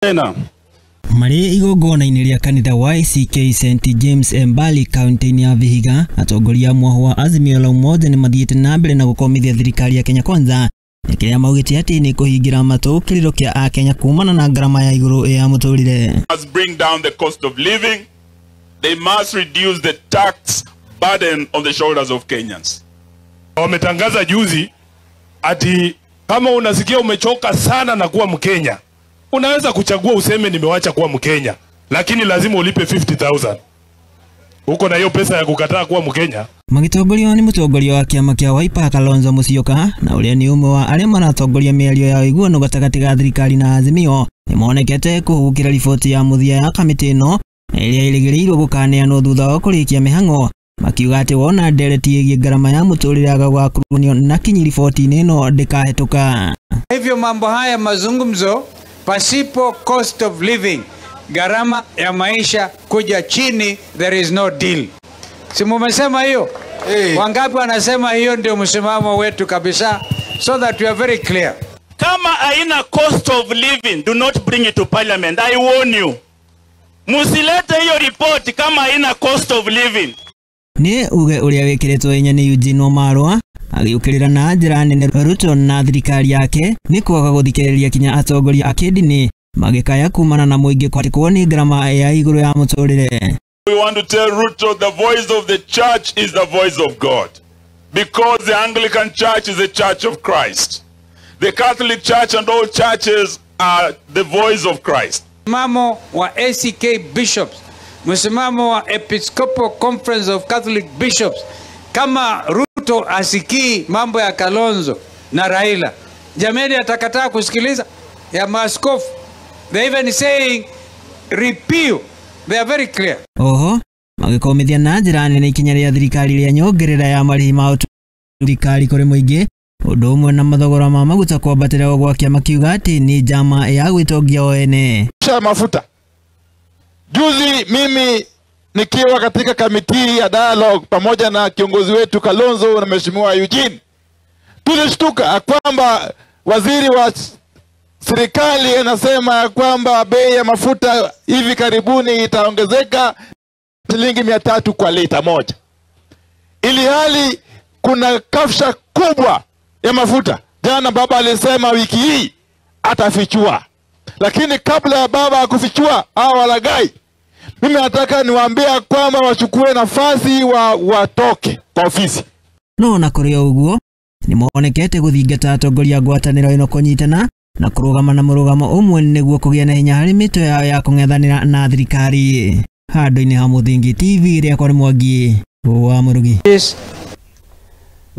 Tena Marĩ igongona-inĩ rĩa kanitha wa ACK St James Embali kaunti-inĩ ya Vihiga, atongoria a mwahũ wa Azimio la Umoja nĩ mathiĩte na mbere na gũkomithia thirikari ya Kenya Kwanza kĩrĩa maugĩte atĩ nĩ kũhingĩra matũ kĩrĩro kĩa akenya kumana na ngarama ya igũrũ ya mũtũrĩre. Must bring down the cost of living. They must reduce the tax burden on the shoulders of Kenyans. Wametangaza juzi ati kama unasikia umechoka sana na kuwa Mkenya, unaweza kuchagua useme nimewacha kuwa Mkenya, lakini lazima ulipe 50,000. Uko na hiyo pesa ya kukataa kuwa Mkenya? Magĩtongorio nĩ mũtongoria wa kĩama kĩa Wiper Kalonzo Musyoka na ũrĩa nĩ ũmwe wa arĩa maratongoria mĩario ya ũiguano gatagatĩ ga thirikari na Azimio nĩmonekete kũhũgũkĩra riboti ya mũthia ya kamĩtĩ ĩno na ĩrĩa ĩrĩgĩrĩirwo gũkaneanwo thutha wa kũrĩkia mĩhang'o, makiuga atĩ wona ndereti ĩgiĩ ngarama ya mũtũrĩre yaga gũgakuruhanio na kinyi riboti-inĩ ĩno ndĩkahĩtũka. Hivyo mambo haya mazungumzo pasipo cost of living, gharama ya maisha kuja chini, there is no deal. Si mumesema hiyo? Hey. Wangapi wanasema hiyo ndio msimamo wetu kabisa, so that we are very clear. Kama haina cost of living, do not bring it to parliament. I warn you. Musilete hiyo report kama haina cost of living. Nĩ uge ũrĩa wĩkĩrĩtwo hinya nĩ Eugene Wamalwa agĩũkĩrĩra na njĩra nene Ruto na thirikari yake nĩ kwaga gũthikĩrĩria kinya atongoria a kĩndini magĩkaya kumana na mũingĩ kwatĩkwo nĩ ngarama ya igũrũ ya mũtũrĩre. We want to tell Ruto the voice of the church is the voice of God, because the Anglican Church is the church of Christ. The Catholic Church and all churches are the voice of Christ. Msimamo wa ACK Bishops, msimamo wa Episcopal Conference of Catholic Bishops, kama Ruto asikii mambo ya Kalonzo na Raila, jameni atakataa kusikiliza ya maaskofu? They even saying repeal. They are very clear. Oho, magĩkomithia na njĩra nene ikinya rĩa thirikari rĩa nyongerera ya marĩhi ma thirikari kũrĩ mũingĩ, ũndũ ũmwe na mathogora ma maguta kwambatĩra gwa kĩama kiuga atĩ nĩ njama ya gwĩtongia o ene. Mafuta. Juzi mimi nikiwa katika kamiti ya dialogue pamoja na kiongozi wetu Kalonzo na Mheshimiwa Eugene, tulishtuka kwamba waziri wa serikali anasema kwamba bei ya mafuta hivi karibuni itaongezeka shilingi 300 kwa lita moja, ili hali kuna kafsha kubwa ya mafuta. Jana baba alisema wiki hii atafichua, lakini kabla ya baba kufichua hao walagai, mimi nataka niwaambie kwamba wachukue nafasi watoke kwa ofisi. No na kũrĩ ũguo nĩmonekete gũthingata atongoria ngwatanĩro ĩno kũnyitana na kũrũgama na mũrũgamo ũmwe nĩguo kũgĩa na hinya harĩ mĩtwe yao ya kũng'ethanĩra na thirikari. Handũ-inĩ ha Mũthingi TV rĩakwa nĩ Mwangi wa Mũrugi.